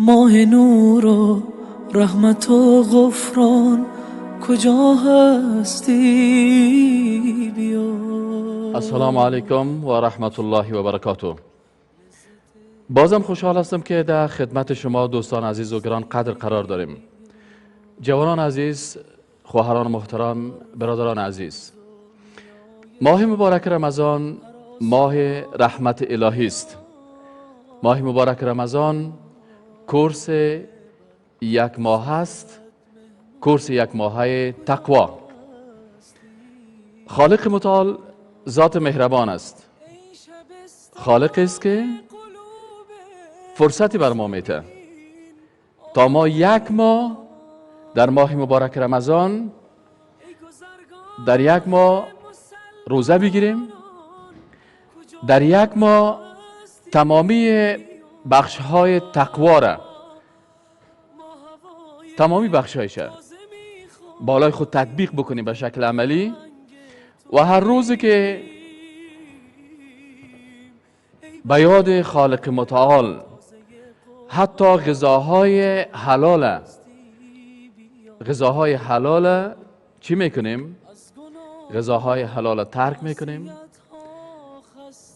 ماه نور و رحمت و غفران کجا هستی بیا. السلام علیکم و رحمت الله و برکاته. بازم خوشحال هستم که در خدمت شما دوستان عزیز و گران قدر قرار داریم. جوانان عزیز، خواهران محترم، برادران عزیز، ماه مبارک رمضان ماه رحمت الهی است. ماه مبارک رمضان کورس یک ماه است، کورس یک ماهه تقوا. خالق متعال ذات مهربان است، خالق است که فرصتی بر ما میته تا ما یک ماه در ماه مبارک رمضان در یک ماه روزه بگیریم، در یک ماه تمامی بخش های تقوا را، تمامی بخش هایش بالای خود تطبیق بکنیم به شکل عملی و هر روزی که به یاد خالق متعال حتی غذاهای حلال، غذاهای حلال چی میکنیم؟ غذاهای حلال ترک میکنیم،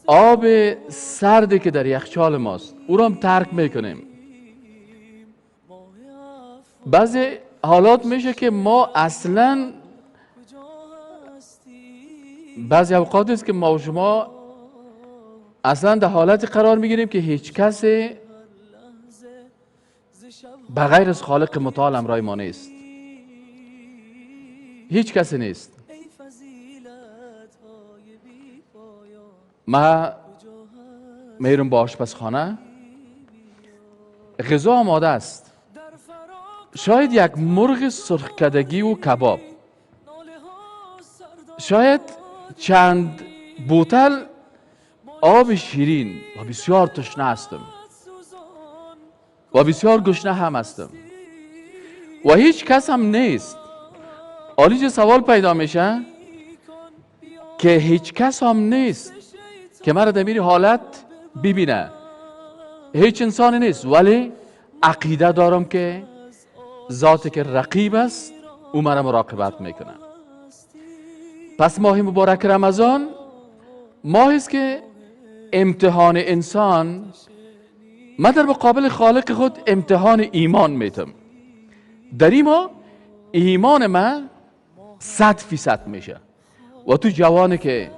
آب سردی که در یخچال ماست او را هم ترک میکنیم. بعضی حالات میشه که ما اصلا، بعضی اوقات است که ما و شما اصلا در حالت قرار میگیریم که هیچ کسی بغیر از خالق متعال همراه ما نیست، هیچ کسی نیست. ما میرم با آشپزخانه، غذا آماده است، شاید یک مرغ سرخکدگی و کباب، شاید چند بوتل آب شیرین و بسیار تشنه هستم و بسیار گشنه هم هستم و هیچ کس هم نیست. آلیج سوال پیدا میشه که هیچ کس هم نیست که مرا در این حالت ببینه، هیچ انسانی نیست، ولی عقیده دارم که ذاتی که رقیب است او مرا مراقبت میکنه. پس ماه مبارک رمضان ماهی است که امتحان انسان، من در مقابل خالق خود امتحان ایمان میتم. در این ماه ایمان من 100% میشه. و تو جوانی که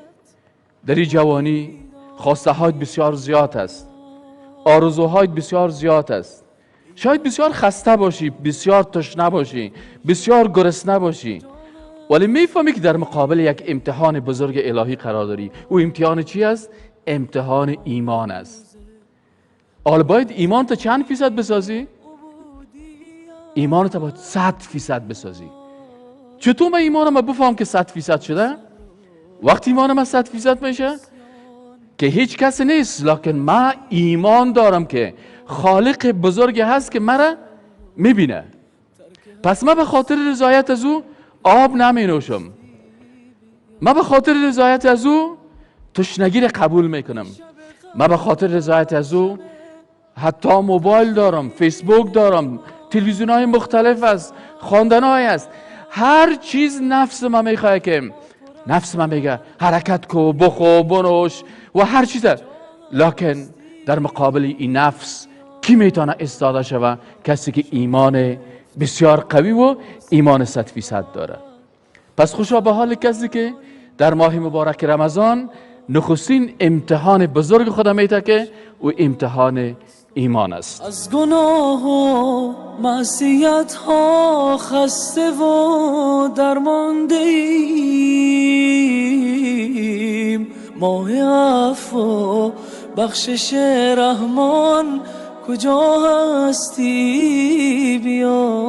در این جوانی خواسته هایت بسیار زیاد است، آرزوهایت بسیار زیاد است، شاید بسیار خسته باشی، بسیار تشنه باشی، بسیار گرسنه باشی، ولی میفهمی که در مقابل یک امتحان بزرگ الهی قرار داری. او امتحان چی است؟ امتحان ایمان است. حالا باید ایمان تا چند فیصد بسازی؟ ایمان تا باید 100% بسازی. چطور من ایمان ما بفهم که 100% شده؟ وقتی ایمان من 100% میشه که هیچ کسی نیست، لکن من ایمان دارم که خالق بزرگی هست که مرا میبینه. پس من به خاطر رضایت از او آب نمی نوشم، من به خاطر رضایت از او تشنگی را قبول میکنم، من به خاطر رضایت از او حتی موبایل دارم، فیسبوک دارم، تلویزیون های مختلف است، خواندن های است، هر چیز نفس من میخواه که نفس من میگه حرکت کو، بخو، بنوش و هر چیز، لکن در مقابل این نفس کی میتونه استاده شوه؟ کسی که ایمان بسیار قوی و ایمان 100% داره. پس خوشا به حال کسی که در ماه مبارک رمضان نخستین امتحان بزرگ خود میته که او امتحان ایمان است. از گناه و معصیت ها خسته و درمانده ایم، ماه عفو و بخشش رحمان کجا هستی بیا.